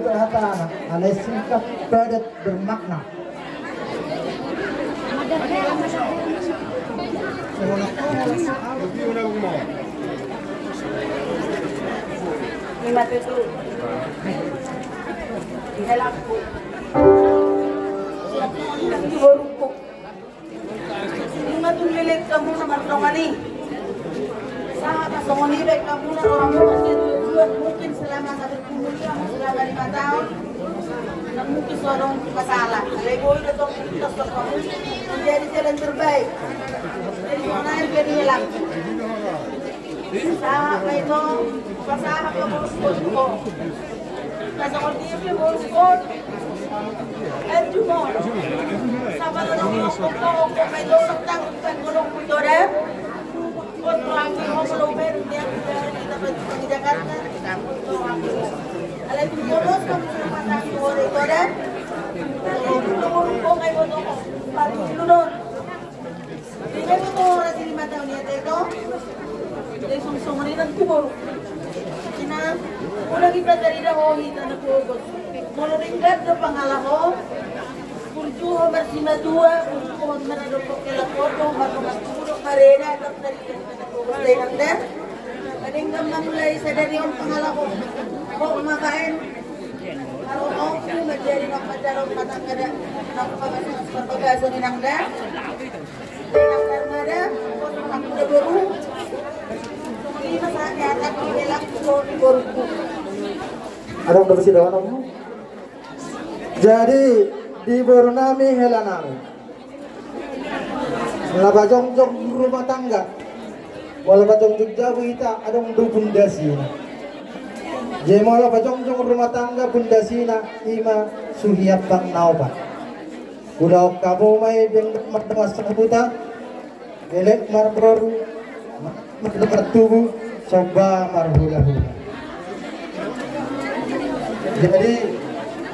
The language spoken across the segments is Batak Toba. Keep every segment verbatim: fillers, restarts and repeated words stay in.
Hata anak, alai singkat, padat, bermakna. Ima tutu. Di dalamku. Di borungku. Ima tung leleng hamu na mardongan i. Sahat ma songon i baen hamu na roha hamu marsijual-jual, mungkin selama satu bulan, selama lima tahun. Nang mungkin so adong masalah. Alai boi do tong, tos tong hamu. Jadi jalan terbaik. Jadi songon i jadi leleng. Sahat ma i tong, pasahat ma bosku. Pasahat ma bosku. Anju ma. Sapa do nang bosku, bosku ma i tong, sotang, bukan kodong kuto da. Bosku lagi mau keluar dia, kita pergi ke Jakarta. Alai tu bosku, kamu suruh pasang dua itu da. Alai tu bosku, kayak bosku, paling dulu dong. Jadi, itu orang sini mata unia itu. Jadi, sungsung ringan kubur. Ina, udah kita dari dah, oh, kita nak kubur. Molo denggan do pangalaho, burju ho marsimatua, burju ho maradophon hela koto, marhobas kubur, marena, tetap dari kita kubur, dari nang da. Denggan ma mulai sadari on pangalaho. Ho ma baen. Haro ompu manjadi nang pajaron patang kada nang pabagason, pabagason ni nang da. Nang karmada, nang kuda boru. Songon i ma sahat ni anak ni hela tu boru. Adong do besi dalam. Jadi di boru nami hela nami. Na pajongjong rumah tangga. Molo pajongjong jabu hita adong do pundasina. Jadi molo pajongjong rumah tangga pundasina ima suhi ampang na opat. Ulaon hamu ma i denggan mardalan sahuta, elek marboru, martubu, somba marhulahula. Jadi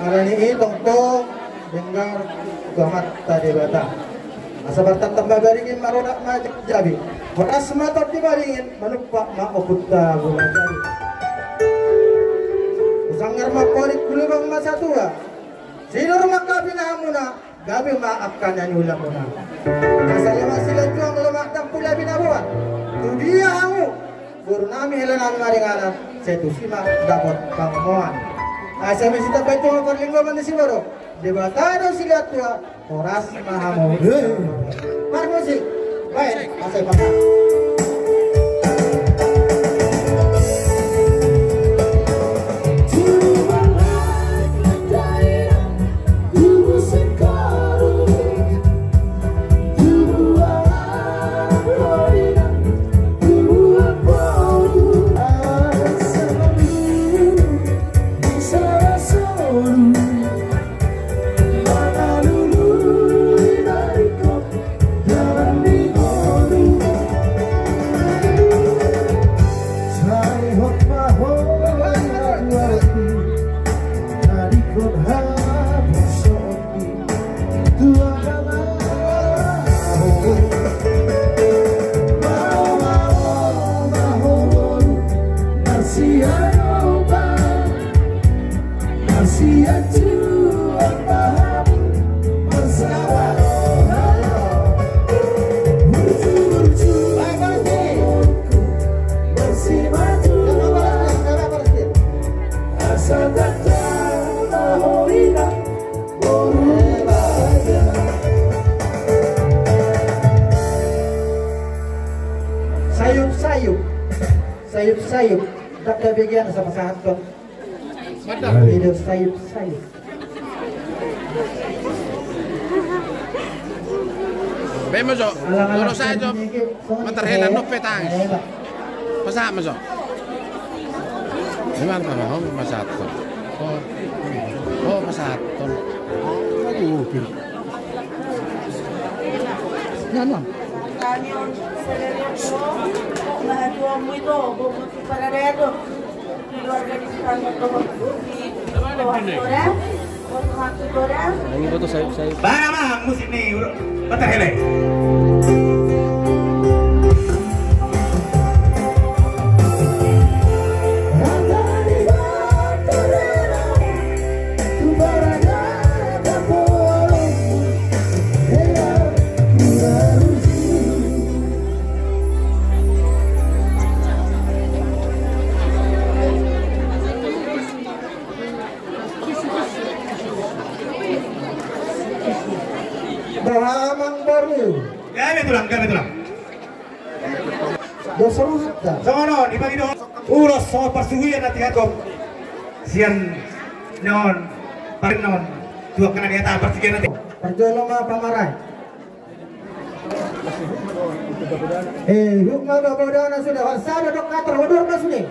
alani i tongtong denggan tu Amanta Debata. Asa martamba-tamba baringin, marodak ma jabi-jabi. Horas ma tondi baringin, manumpak ma ompunta Bola Jabi. Husanggar ma porik, hulubang ma satua. Sinur ma angka pinahanmuna. Gabe ma angka na niulamuna. Asa lemak silanjuang, lemak dampula binaboan. Tu dia hamu, boru nami hela nami maringanan, sai tusi ma dapot pangomoan. Asa misi tambai tu hamu parlinggoman ni siborok. Debata do silehon tua, horas ma hamu. Parmusik. Baik. Sayup-sayup. Sayup-sayup. Dak da begean asa pasahathon. Mantap. Video sayup-sayup. Baen ma jo. Molo sae jo. Matar hela, nop pe tangis. Pasahat ma jo. Ima ma ho pasahathon. Ho pasahathon. Aduh. Nano. Paradaya tu. Keluarga di Sukarno. Ini foto sayup-sayup. Bara ma musik ni, bro. Batar hele. Gabe tulang, gabe tulang. Dos rohanta. Songon on, dipangido. Ulos songon parsuhian na tihat gok. Sian non, parin non. Tuak kena dia tak parsuhian nanti. Parjolo ma pamarai. Eh, huk ma babodana sude, horsada dok kator, odor ma sude.